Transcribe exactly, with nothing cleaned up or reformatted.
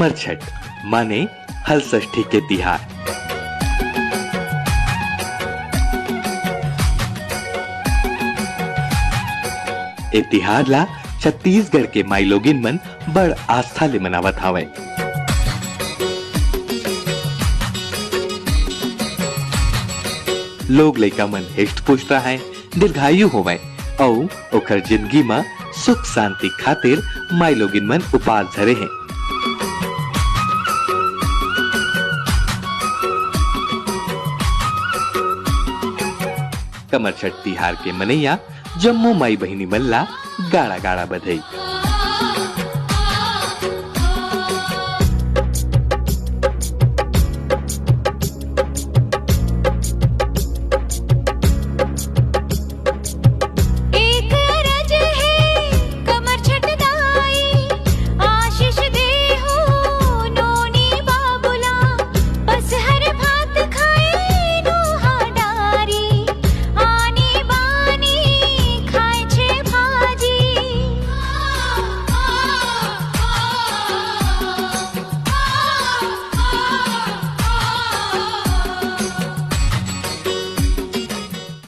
कमरछठ माने हलषष्ठी के तिहार। ए तिहार ला छत्तीसगढ़ के माईलोगिन मन बड़ आस्था ले मनावत हावय। लोग लइका मन हिष्ट पुष्ट रहय, दीर्घायु होवय अउ ओखर जिनगी म सुख शांति खातिर माईलोगिन मन उपास धरे हें। कमरछठ तिहार के मनइया जम्मो माई बहिनी मन ला गाड़ा गाड़ा बधई।